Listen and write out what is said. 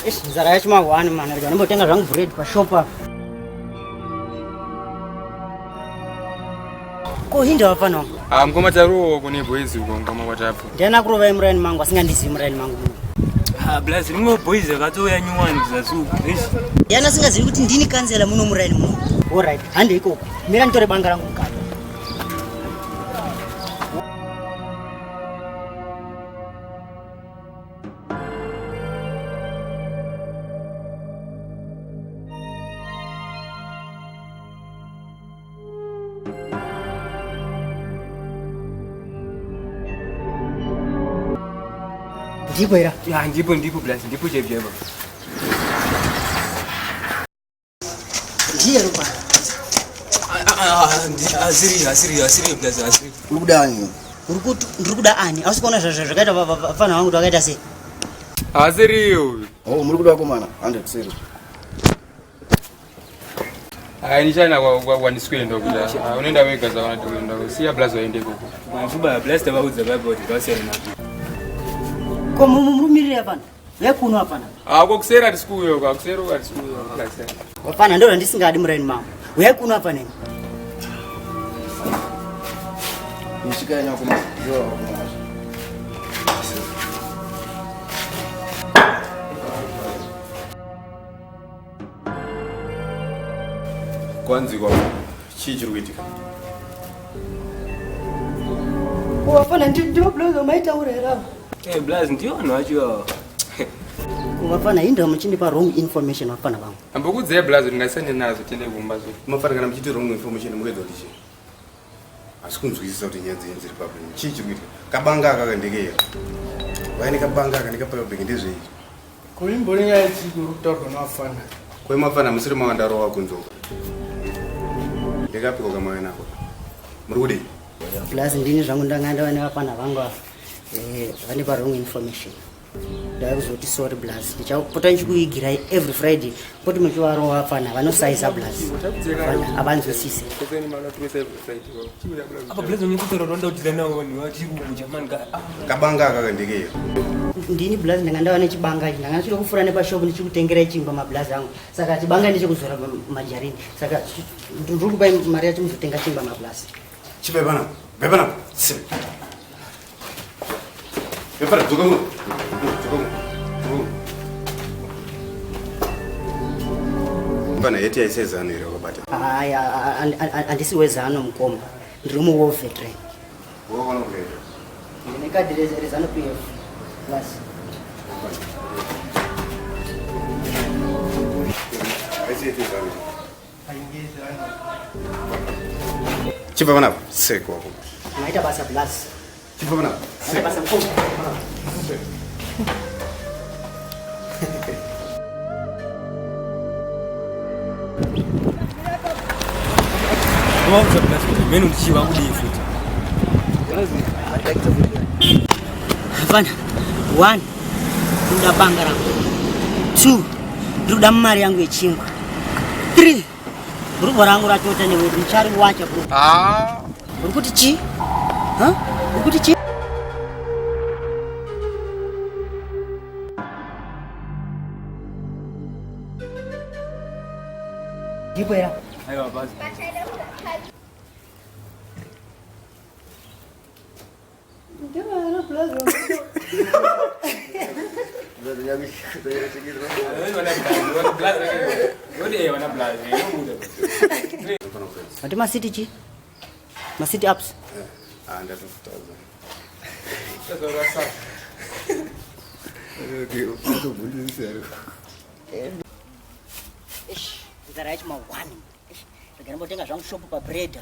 Eish, nzara yacho mahwani mani, rega ndimbotenga zvangu bread pashop apa. Ko hinda vafana wangu. Ah, mkoma tarowo kune boys uko mkoma kwatapo. Ndiani akurovai muraini mangu asingandizivi muraini mangu muno. Ah, blaz rimwe boys akatouya nyuwani zasi uku. Eish. Ndiani asingazivi kuti ndini kanzela muno muraini muno. Alright, hande ikoko. Mira nditore banga rangu mukati. Ndipo era. Ya, ndipo ndipo blaz, ndipo chaipo chaipo. Ndiye rupa. Asiri, asiri, asiri blaz, asiri. Uri kuda ani? Uri kuti ndiri kuda ani? Hausi kuona zvakaita vafana vangu kuti vakaita sei? Asiri uyu. Oh, muri kuda vakomana? 100 seri. Hayi nichana kwandisikuenda kuda. Ah, unoenda wega zvakana kuenda. Siya blaz waende ikoko. Mafuba blaz tavaudza baba kuti vasiyane nako. Ko murumirire hapana? Vekuno hapana. Ah, ko kusera tisikuuya uko, kusera uko tisikuuya uko. Vafana ndo zvandisingadi muraini mangu. Uyai kuno hapana imi. Nishikai nako ma. Yo vakomana. Kwanzi kwa chii chiri kuitika? Ko vafana ndivo blazo maitaura here ava? Eh, blaz ndiyo vanhu vacho ava. Ko vafana hinda muchindipa wrong information vafana vangu. Ambokudzai blaz kuti ngasiyane nazo tiende kumba zve. Mafana kana muchiti wrong information mukuedza kuti chii? Asi kunzwisisa kuti nyaya dzenyu dziri papi. Chii chiri kuitika? Kabanga aka ndekei? Vaine kabanga aka nekapaper ndezvei? Ko imbori nyaya chii uri kutaurwa nevafana? Ko mafana musiri mawandarowa kunze uko. Ndekapiko kamauya nako? Muri kudii? Plus ndini zvangu ndanga ndava nevafana vangu ava. Eh, vandipa wrong information. Ndava kuzoti sorry blaz. Ndichapota ndichikuigirai every Friday. Poti muchivarova vafana vanosaiza blaz. Vafana havanzwisise. Apa blaz unyatsotaura kuti vanoda kudhila navo vanhu vachiri kuJamani ka. Ah. Kabanga aka ndekei? Ndini blaz ndanga ndava nechibanga ichi. Ndanga ndichida kufura nepashop ndichikutengerai chingwa mablaz angu. Saka chibanga ndechekuzora majarini. Saka ndiri kupai mari yacho muzotenga chingwa mablaz. Chibva panapa. Bva panapa. Sibe. Bva panapa. Dzoka muno. Dzoka muno. Dzoka muno. Pana heti yaisezano here wakabata? Haya, handisi wezano mukoma. Ndiri muwar veteran. Wakaona kuita. Ndine kadhi reZanu PF. Plus. Haisi heti yezano. Chibva panapa. Seko wako. Maita basa blaz. Chibva panapa. Maita basa mukoma. Vaudza blaz kuti mheno ndichiva kudii futi. Hapana. One, ndikuda banga rangu. Two, ndikuda mari yangu yechingwa. Three, bhurugwa rangu ratota newe ndichariwacha bhurugwa. Ah. Uri kuti chii? Ha? Uri kuti chii? Ndipo era. Aiwa basi. Mati masiti chi? Masiti ups. Ah, ndatotaura. Eish, nzara yacho mahwani. Eish, rega ndimbotenga zvangu shop pabread.